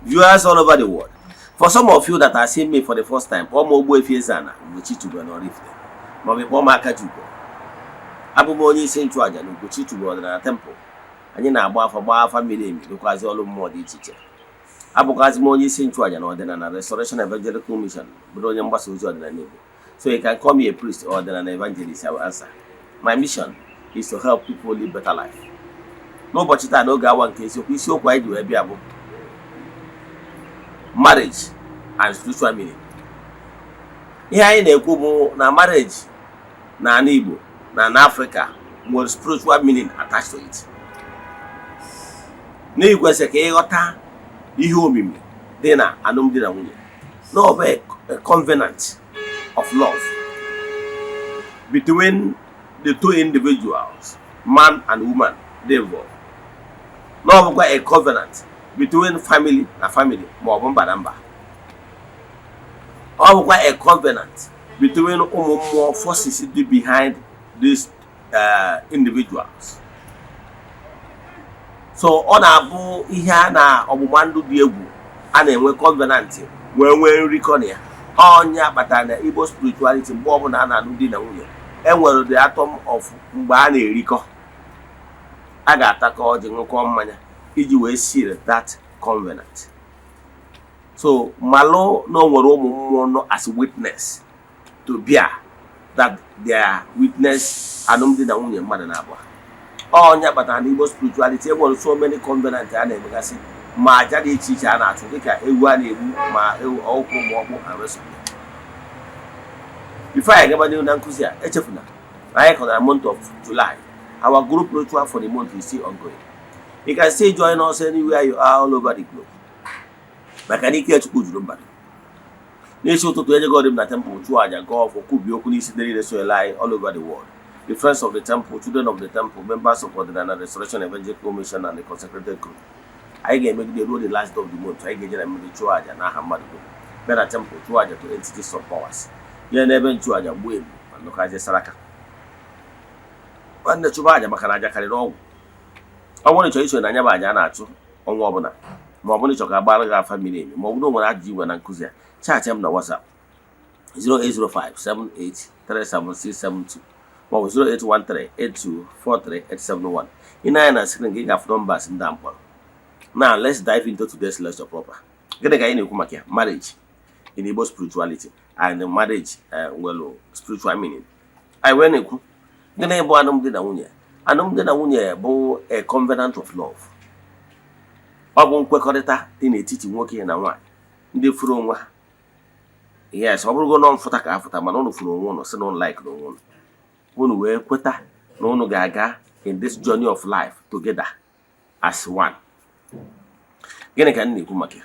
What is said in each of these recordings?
Viewers all over the world, for some of you that are seeing me for the first time, kpọọ m Ogbuefi Eze-Ana Ugochi tubelu n'Oraifite, maọbụ kpọọ m Akachukwu. Abụ m onye isi nchụaja na Ugochi tubelu ọdịnala temple. Anyị na-agba afa, gbaa afa miri emi, rụkwazi ọrụ mmụọ dị iche iche. Abụkwazi m onye isi nchụaja na Ọdịnala Restoration Evangelical Mission, bụrụ onye mgbasa ozi ọdịnala Igbo. So you can call me a priest or ọdịnala evangelist, I will answer. My mission is to help people live better life. N'ụbọchị taa, n'oge awa nke isiokwu, isiokwu anyị ji wee bịa bụ marriage and spiritual meaning. Ihe anyị na-ekwu bụ na marriage na ala Igbo na na Africa nwere spiritual meaning attached to it. N'ihi kwesịrị ka ịghọta ihe omimi dị na alụmdi na nwunye, na ọ bụ a covenant of love between the two individuals, man and woman, dị involved, na ọ bụkwa a covenant between family na family, ma ọ bụ mba na mba. Ọ bụkwa a covenant between ụmụ mmụọ, forces dị behind these individuals. So ọ na-abụ ihe a na ọgbụgba ndụ dị egwu a na-enwe covenant wee nwee nrikọ na ya. Ọnya kpatara na Igbo spirituality, mgbe ọbụla a na-alụ di na nwunye, enwere the atom of mgbe a na-erikọ, a ga-atakọ ọjị, ṅụkọ mmanya iji wee seal that covenant. So malụ na o nwere ụmụ mmụọ nọ as witness to bear that their witness alụmdi na nwunye mmadụ na abụọ. Ọnya kpatara na Igbo spirituality, enwere so many covenant a na-emegasị, ma aja dị iche iche a na-achụ, dịka ewu a na-egbu, ma ewu ọkụ, ma ọkpụ and rest of them. Before anyị gaba n'ihu na nkụzi a, echefuna na anyị kọtara month of July. Our group ritual for the month is still ongoing. You can still join us anywhere you are all over the globe, maka na ike Chukwu juru mba. N'isi ụtụtụ, ejego m na temple chụọ aja, gọọ ọfọ, kwubie okwu n'isi ndị niile sonyere anyị all over the world, the friends of the temple, children of the temple, members of Ọdịnala Restoration Evangelical Mission and the consecrated group. Anyị ga-emegide ruo the last day of the month. Anyị ga-eje na mmiri chụọ aja n'aha mmadụ dum, bịa na temple chụọ aja to entities of powers, jee n'ebe nchụaja gbuo ebu ma nọkazie saraka. Nwanne, chụba aja, maka na aja karịrị ọgwụ. Ọ bụrụ na ị chọrọ iso na anya bụ aja a na-achụ ọnwa ọbụla, ma ọ bụrụ na ị chọrọ ka agbara gị afa miri emi, ma ọ bụrụ na o nwere ajụjụ igwe na nkụzi a, chat m na WhatsApp 08057837672 maọbụ 08138243871. Ị na-anya na screen gị, ga-afụ numbers ndị a mkpọrọ. Now let's dive into today's lecture proper. Gịnị ka anyị na-ekwu maka ya? Marriage in Igbo spirituality and marriage nwere spiritual meaning. Anyị wee na-ekwu, gịnị bụ alụmdi na nwunye? Alụmdi na nwunye bụ a covenant of love. Ọ bụ nkwekọrịta dị n'etiti nwoke na nwaanyị ndị furu onwe ha. Yes, ọ bụrụgo nọ mfụta ka afụta, mana unu furu onwe unu, si na unu like na onwe unu, unu wee kweta na unu ga-aga in this journey of life together as one. Gịnị ka m na-ekwu maka ya?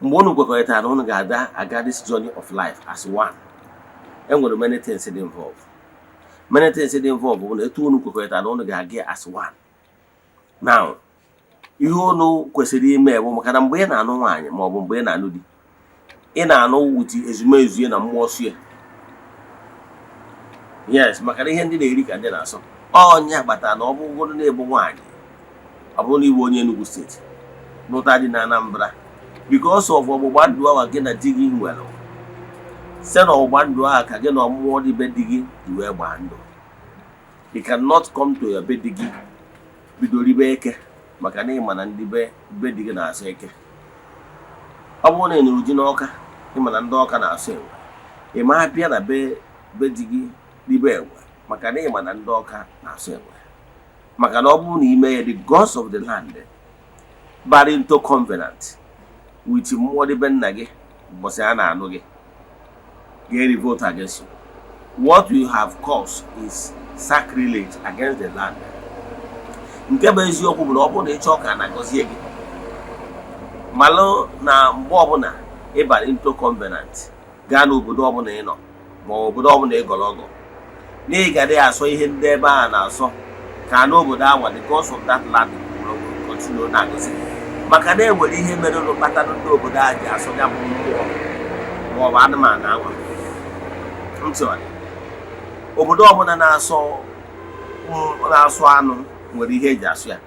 Mgbe unu kwekọrịtara na unu ga-aga aga this journey of life as one, enwere many things dị involved. Many things dị involved bụ na etu unu kwekọrịtara na unu ga-aga as one now, ihe unu kwesịrị ime bụ, maka na mgbe ị na-anụ nwaanyị ma ọ bụ mgbe ị na-anụ di, ị na-anụ wuti ezumezu ya na mmụọ su ya. Yes, maka na ihe ndị na-eri ka ndị na-asọ. Ọnya kpatara na ọ bụrụgodu na-ebu nwaanyị, ọ bụrụ na iwu onye Enugu Steeti nụta dị na Anambra, because of ọgbụgba ndụ ahụ gị na di gị nwere, site na ọgbụgba ndụ ahụ ka gị na ọmụmụ dị be di gị ji wee gbaa ndụ. You cannot come to your be di gị bido ribe eke, maka na ịma na ndị be di gị na-asọ eke. Ọ bụrụ na ị nụrụ di n'Ọka, ịma na ndị Ọka na-asọ enwe, ị ma bịa na be di gị ribe enwe, maka na ịma na ndị Ọka na-asọ enwe. Maka na ọ bụrụ na ime ya, the gods of the land bara into covenant with mmụọ dị be nna gị mbọsị a na-anụ gị ga-revolt against you. What you have caused is sacrilege against the land. Nke bụ eziokwu bụ na ọ bụrụ na ị chọọ ka a na-agọzie gị, malụ na mgbe ọbụla ị bara into covenant gaa n'obodo ọbụla ị nọ, ma ọ obodo ọbụla ị gọrọ ọgọ, na ị ga asọ ihe ndị ebe a na-asọ ka n'obodo ahụ, the gods of that land continue na-agọzi gị, maka na enwere ihe mere ụlọ kpatara ndị obodo a ji asọ ya bụ mmụọ ma ọ bụ anụmanụ anwa. Ntị ọ dị, obodo ọbụla na-asọ anụ nwere ihe eji asụ ya.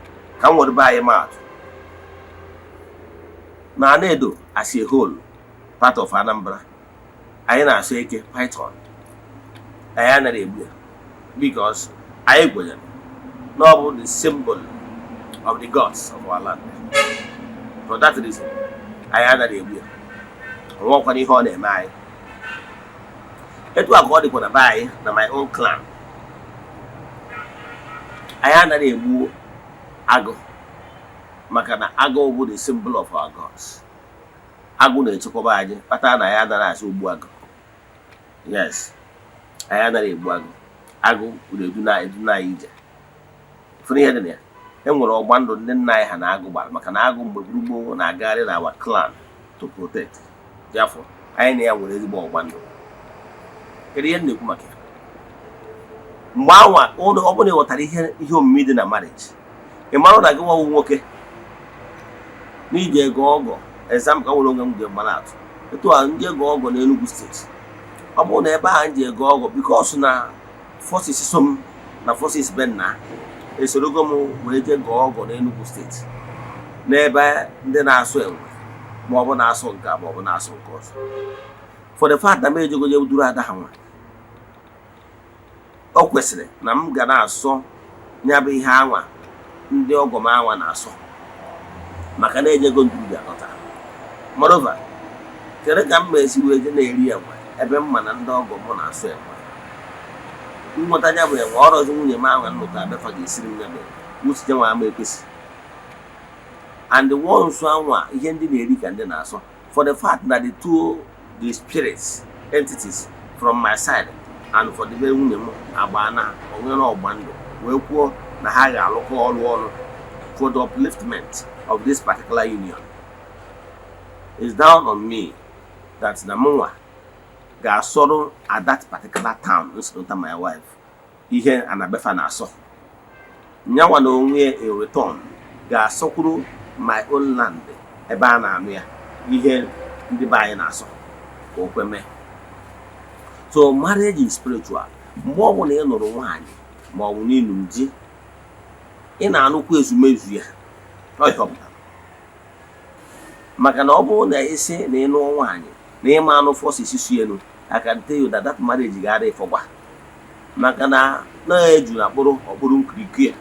Ka m were be anyị maatụ. Na Anaedo as a whole, part of Anambra, anyị na-asọ eke, python. Anyị anaghị egbu ya because anyị kwenyere na ọ bụ the symbol of the gods of our land. For that reason, anyị anaghị egbu ya. Ọ nwekwana ihe ọ na-eme anyị. Etu a ka ọ dịkwa na be anyị, na my own clan. Anyị anaghị egbu agụ maka na agụ bụ the symbol of our gods. Agụ na-echekwaba anyị, kpatara na anyị anaghị asị ogbu agụ. Yes, anyị anaghị egbu agụ. Agụ na-edu na anyị ije. Fụrụ ihe dị na ya, e nwere ọgba ndụ ndị nna anyị ha na agụ gbara, maka na agụ mgbe gburugburu na-agagharị na our clan to protect. Therefore, anyị na ya nwere ezigbo ọgba ndụ. Kedu ihe m na-ekwu maka ya? Mgbe anwa ọ bụrụ na ị ghọtara ihe omimi dị na marriage, ị mara na gị nwawu nwoke n'iji ego ọgọ. Example, ka nwere onwe m ji mara atụ etu a, ndị ego ọgọ n'Enugu Steeti. Ọ bụrụ na ebe ahụ m ji ego ọgọ, because na forces so m na forces be nna esorogo m wee jee gọọ ọgọ n'Enugu Steeti, n'ebe ndị na-asụ enwe, ma ọ bụ na-asụ nke a, ma ọ bụ na-asụ nke ọzọ, for the fact na m ejego je duru ada ha nwa, o kwesịrị na m ga na-asọ ya bụ ihe anwa ndị ọgọ m anwa na-asọ, maka na ejego nduru alọta. Moreover, kedu ka m ma esi wee je na-eri enwe ebe m ma na ndị ọgọ m na-asụ enwe? Nweta ya bụ enwe ọrọzi nwunye m ahụ nnụta abefa ga-esiri m ya bụ enwe uche nwa ama ekwesị. And the ones anwa, ihe ndị na-eri ka ndị na-asọ, for the fact na the two, the spirits, entities from my side and for the very nwunye m agba na onwere ọgba ndụ wee kwuo na ha ga-alụkọ ọrụ ọnụ for the upliftment of this particular union, is down on me that na mụnwa ga-asọrọ at that particular town nsonata my wife ihe anabefa na-asọ. Nyanwa na onwe ya in return ga-asọkwuru my own land ebe a na-anụ ya ihe ndị be anyị na-asọ, ka o kwe mee. So marriage is spiritual. Mgbe ọbụla ị nụrụ nwaanyị ma ọ bụ n'ịlụ di, ị na-anụkwa ezumezu ya. Ọ ihe ọ pụtara, maka na ọ bụrụ na ị sị na ị nụọ nwaanyị na ịma anụ forces si elu, I can tell you that that marriage ga-ada ịfọgwa, maka na na-eju na kpụrụ ọkpụrụ nkirikiri ya.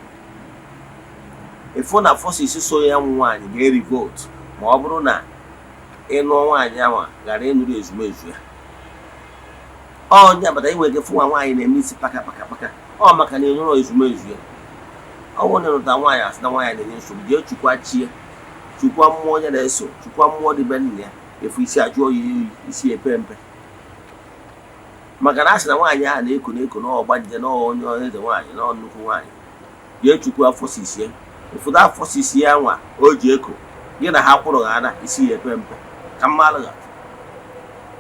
Ịfụ na forces so ya nwụ nwaanyị ga-revolt ma ọ bụrụ na ị nụọ nwaanyị anwa ghara ịnụrụ ezumezu ya. Ọ nye bata inwe ike fụ nwa nwaanyị na-eme isi paka paka paka, ọ maka na ịnụrụ ezumezu ya. Ọ bụrụ na ịnụta nwaanyị, asị na nwaanyị na-enye nsogbu, jee chukwa chie, chukwa mmụọ onye na-eso, chukwa mmụọ dị be nna ya. Efu isi ajụọ ya oyi, isi epe mpe, maka na a sị na nwaanyị ahụ na-eko na-eko n'ọgba nje na onye eze nwaanyị na nnukwu nwaanyị. Jee chukwu afọ sisie ụfọdụ afọ sisie anwa o ji eko gị na ha kwụrụ ha na isi ya epe mpe. Ka mmalụ ga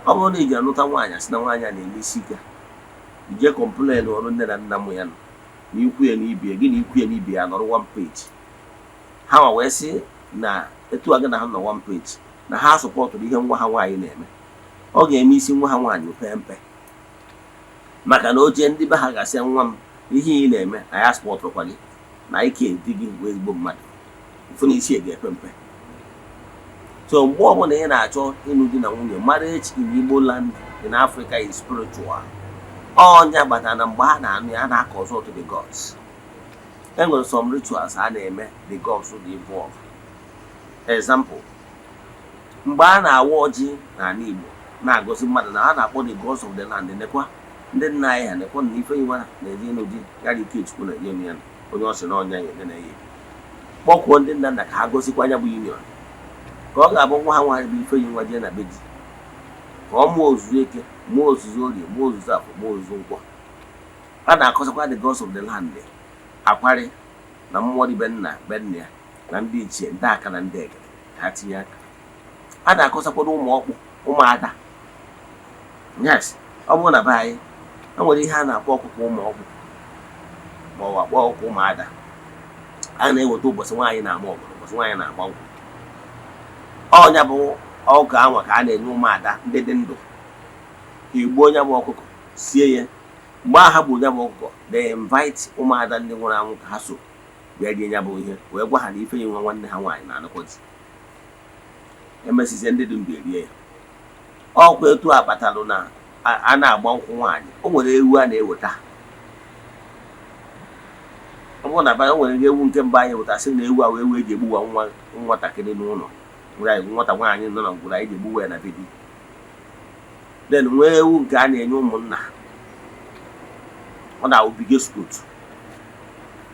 ọ bụrụ na ị ji anụta nwaanyị, asị na nwaanyị a na-eme isi ike, ije complain ọrụ nne na nna m ya nọ na ikwu ya na ibie gị na ikwu ya na ibie ya nọrọ one page. Ha nwa wee sị na etu a gị na ha nọ one page, na ha supportụrụ ihe nwa ha nwaanyị na-eme, ọ ga-eme isi nwa ha nwaanyị pee mpe, maka na o jee ndị be ha ga-asị, "Nwa m, ihe ị na-eme na ya supportụrụkwa gị na ike di gị bụ ezigbo mmadụ." Ụfụ na isi ga-epe mpe. So mgbe ọbụla ị na-achọ ịnụ di na nwunye, marriage in Igbo land, in Africa, is spiritual. Ọnya gbatara na mgbe a na-anụ ya, a na-akọsọ to the gods. E nwere some rituals a na-eme, the gods dị involved. Example, mgbe a na-awa ọjị n'ala Igbo na-agọzi mmadụ, na a na-akpọ the gods of the land, nekwa ndị nna anyị ha, nekwa na ife iwe na-eje ịnụ di ya na Ikechukwu na-enye ịnụ ya, onye ọ sị na ọnya ya ene na ya ebi, kpọkwuo ndị nna nna ka ha gọzikwa anya bụ union, ka ọ ga-abụ nwa ha nwaanyị bụ Ifeanyi nwa jee na be di, ka ọ mụọ ozuzu eke, mụọ ozuzu orie, mụọ ozuzu afọ, mụọ ozuzu nkwọ. A na-akọsakwa the gods of the land, akwarị na mmụọ dị be nna be nna ya na ndị ichie, ndị aka na ndị egede, ka ha tinye aka. A na-akọsakwara ụmụ ọkpụ, ụmụada. Yes, ọ bụrụ na be anyị e nwere ihe a na-akpọ ọkụkọ ụmụ ọkpụ, ma ọ bụ akpọ ọkụkọ ụmụada, a na-eweta ụbọchị nwaanyị na-ama ọgọdọ, ụbọchị nwaanyị na-agba nkwụ. Ọnya bụ ọkụkọ anwa ka a na-enye ụmụada ndị dị ndụ ka egbuo onye bụ ọkụkọ, sie ya. Mgbe ahụ ha gburu ya bụ ọkụkọ, they invite ụmụada ndị nwụrụ anwụ ka ha so bịa rie ya bụ ihe, wee gwa ha na ife ya nwa nwanne ha nwaanyị na-anụkwa di. Emesizie, ndị dị ndụ erie ya. Ọkwa etu a kpatalụ na a na-agba nkwụ nwaanyị, o nwere ewu a na-eweta. Ọ bụrụ na o nwere ewu nke mbụ anyị weta, sị na ewu a wee ewu eji egbuwa nwa nwatakịrị n'ụlọ nwata nwaanyị nọ na ngwuru, anyị ji egbuwa ya na be di. Then nwee ewu nke a na-enye ụmụnna, ọ na-awụ biggest goat.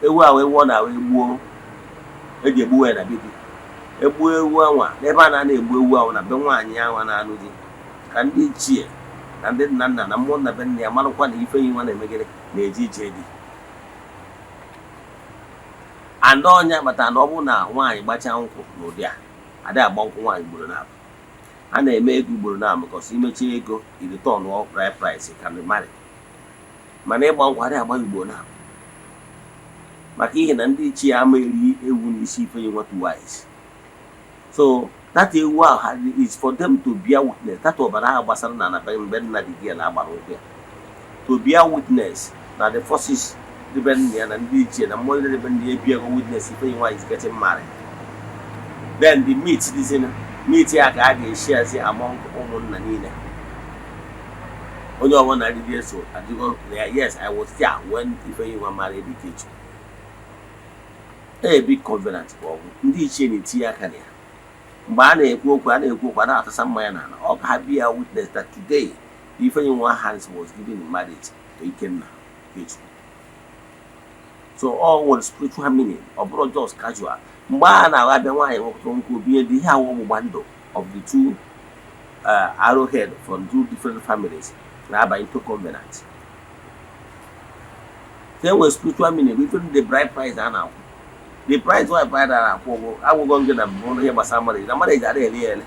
Ewu a wee ewu ọ na-awụ egbuo, eji egbuwa ya na be di. Egbuo ewu anwa n'ebe a na-ana egbu ewu ahụ na be nwaanyị anwa na-anụ di, ka ndị ichie na ndị nna nna na mmụọ nna be nna ya marakwa na ife yi nwa na-emegide na-eje ije di. And ọnya kpatara na ọ bụrụ na nwaanyị gbachaa nkwụ n'ụdị a, adịghị agba nkwụ nwaanyị ugboro na-abụ. A na-eme ego ugboro na-abụ because imechie ego, i return bride price, can remarry. Mana ịgba nkwụ, adịghị agba ugboro na-abụ, maka ihe na ndị ichie ama eri ewu n'isi ife nwa twice. So that ewu ahụ is for them to bear witness that ọbara ahụ gbasara na mgbe nna dị gị na agbara nkwụ ya, to bear witness na the forces dịbe nna ya na ndị ichie na mmụọ niile dịbe nna ya ebiago witness ife nwa is getting married. Then the meat dịzina meat ya ka a ga-eshiazi among ụmụnna niile. Onye ọbụla riri eso adịgo. Yes, I was there when Ifeyinwa married Ikechukwu. A big covenant bụ ọgwụ ndị ichie na-etinye aka na ya. Mgbe a na-ekwu okwu, a na-ekwu okwu, a na-atasa mmanya n'ala, ọ ka ha bear witness that today Ifeyinwa hands was given in marriage to Ikenna Ikechukwu. So all nwere spiritual meaning, ọ bụrụ just casual. Mgbe a na-abịa nwaanyị nwekọtara nkwụ obi dị ihe awụ ọgbụgba ndụ of the two arrowhead from two different families na-aba into covenant. So enwere spiritual meaning. Even the bride price a na-akwụ, the price why bride a na-akwụ ụgwọ agwụgwọ ngị na mbụ ihe gbasara marriage, na marriage adịghị ele ya ele.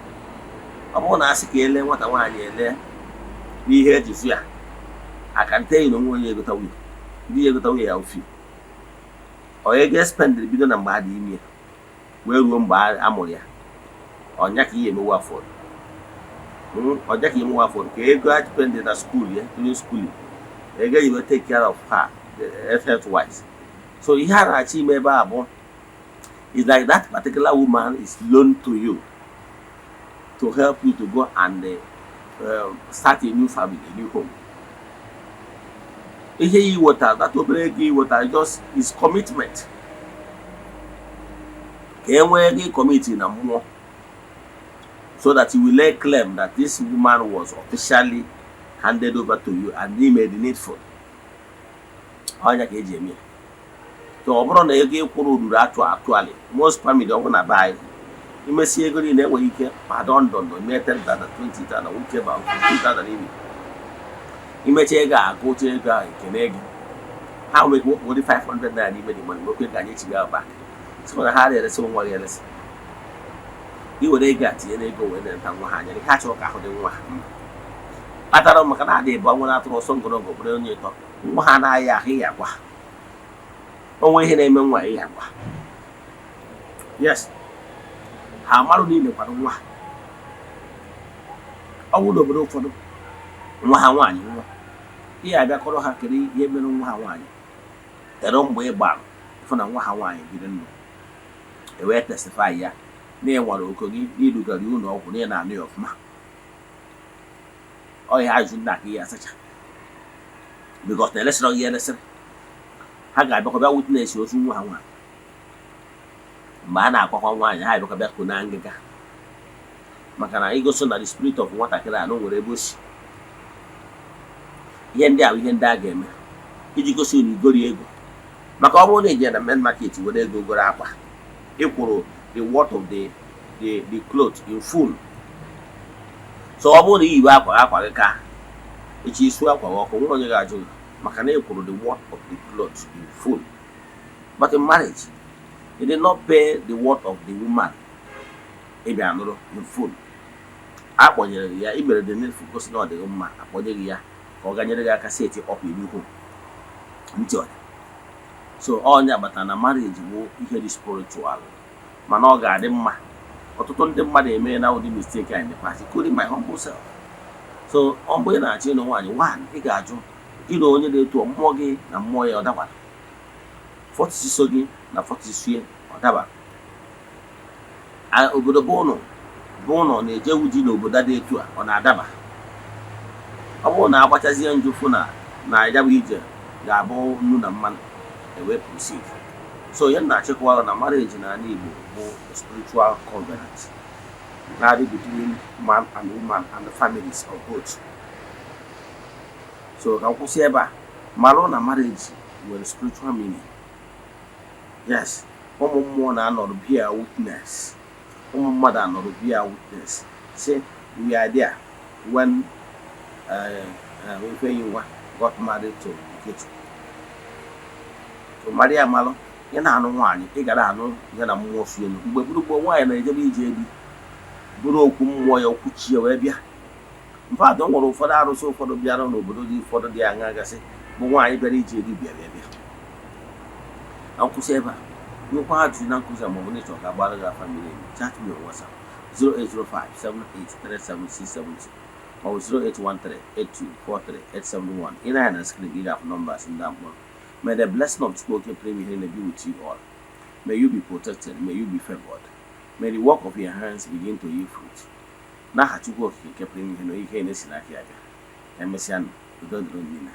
Ọ bụrụ na a sị ka ele nwata nwaanyị ele n'ihe eji zụ ya aka nte na onwe onye egota nwunye, ndị ya egota nwunye ya ofi onye ga-espend bido na mgbe a dị ime ya wee ruo mgbe a mụrụ ya. Ọnya ka ihe emewu afọdụ, ọnya ka emewu afọdụ ka ego a spend na school ya during schooling, ego eji wee take care of her health wise. So ihe a na-achọ ime ebe a bụ is like that particular woman is loaned to you to help you to go and start a new family, a new home. Ihe i wetara, that obere ego i wetara, just is commitment ka e nwee ego commit na mmụọ, so that you will lay claim that this woman was officially handed over to you and he made the needful. Ọnya ka eji eme ya. So ọ bụrụ na ego ị kwụrụ ruru atụ, actually most family, ọ bụrụ na be anyị, imesi ego niile, enwere ike ma dọ ndọndọ mee 10,000, 20,000, nwoke ma 50,000 ime imecha ego a, agụcha ego ahụ, ekene gị. Ha nwere ike wepụ 500 naira n'ime the money, nwekwe ka anyị echiga back sị na ha na-eresi nwa gị eresi. I were ego a tinye n'ego wee na-enta nwa ha anya, ihe ha chọrọ ka ahụ dị nwa ha mma. Kpatara maka na adị bụ nwere atụrụ ọsọ ngọrọngọ bụrụ onye ịtọ nwa ha anaghị ahụ ya agwa onwe ihe na-eme nwa ya agwa. Yes, ha amarụ niile kwado nwa ha. Ọ bụrụ n'obodo ụfọdụ, nwa ha nwaanyị nwa ihe abịakọrọ ha, kedu ihe mere nwa ha nwaanyị? Kedu mgbe ị gbara ịfụ na nwa ha nwaanyị biri ndụ? E wee testify ya na ị nwere oko gị n'idugara ụlọ ọgwụ na ị na-anụ ya ọfụma. Ọ ihe ajụjụ ndị a ka ihe asacha, because na elesịrị gị elesịrị. Ha ga-abịakwa bịa witness ozu nwa ha nwaanyị. Mgbe a na-akwakwa nwaanyị, ha abịakwa bịa kụ na ngịga, maka na igosi na the spirit of nwatakịrị a na o nwere ebe o si. Ihe ndị a bụ ihe ndị a ga-eme iji gosi na igori ego, maka ọ bụrụ na ije na main market were ego goro akwa, ịkwụrụ the worth of the cloth in full. So ọ bụrụ na iyiwe akwa akwa gị ka echi isu akwa gị ọkụ, nwa onye ga-ajụ gị, maka na ịkwụrụ the worth of the cloth in full. But in marriage, you did not pay the worth of the woman ị bịa nụrụ in full. Akpọnyere gị ya, i mere the needful, gosi na ọ dịghị mma, akpọnye gị ya ka ọ ganyere gị aka set up a new home. Ntị ọ dị. So ọnya kpatara na marriage bụ ihe dị spiritual, mana ọ ga-adị mma. Ọtụtụ ndị mmadụ emeela ụdị mistake anyị in the past, including my humble self. So ọ mgbe ị na-achọ ịnụ nwaanyị, one, ị ga-ajụ gị na onye na-eto mmụọ gị na mmụọ ya ọ dabara, forces so gị na forces ya ọ dabara. Obodo bụ ụnụ Bụ na ọ na-ejewu di n'obodo dị etu a, ọ na-adaba. Ọ bụrụ na agbachazie njụ, fụ na na ya bụ ije ga-abụ nnu na mmanụ, ewee proceed. So ihe m na-achịkwa na marriage n'ala Igbo bụ spiritual covenant na-adị between man and woman and the families of both. So ka m kwụsị ebe a. Malụ na marriage nwere spiritual meaning. Yes, ụmụ mmụọ na-anọrọ bear witness, ụmụ mmadụ anọrọ bear witness, say we are there when Ifeyinwa got married to Nkechi. So mara ya, malụ ị na-anụ nwaanyị, ị gara anụ ya na mmụọ si elu. Mgbe gburugburu, nwaanyị na-ejebe ije di bụrụ okwu mmụọ ya, okwu chi ya wee bịa. Mfadụ nwere ụfọdụ arụsị ụfọdụ bịara n'obodo dị ụfọdụ dị aṅa gasị bụ nwaanyị bịara ije di bịa bịa bịa. Na nkwụsị ebe a, nwekwa ajụjụ na nkụzi a maọbụ na ịchọ ka agbara gị afa miri emi, chat me on WhatsApp 08057837672 maọbụ 08138243871. Ị na-anya na screen, gị ga-afụ numbers ndị a mkpọrọ. May the blessing of Chukwu Okike pụrụ ime ihe be with you all. May you be protected. May you be favored. May the work of your hands begin to yield fruit. N'aha Chukwu Okike nke pụrụ ime ihe na ike na-esi n'aka ya bịa. Ka emesịa nụ, udo dịrị unu niile.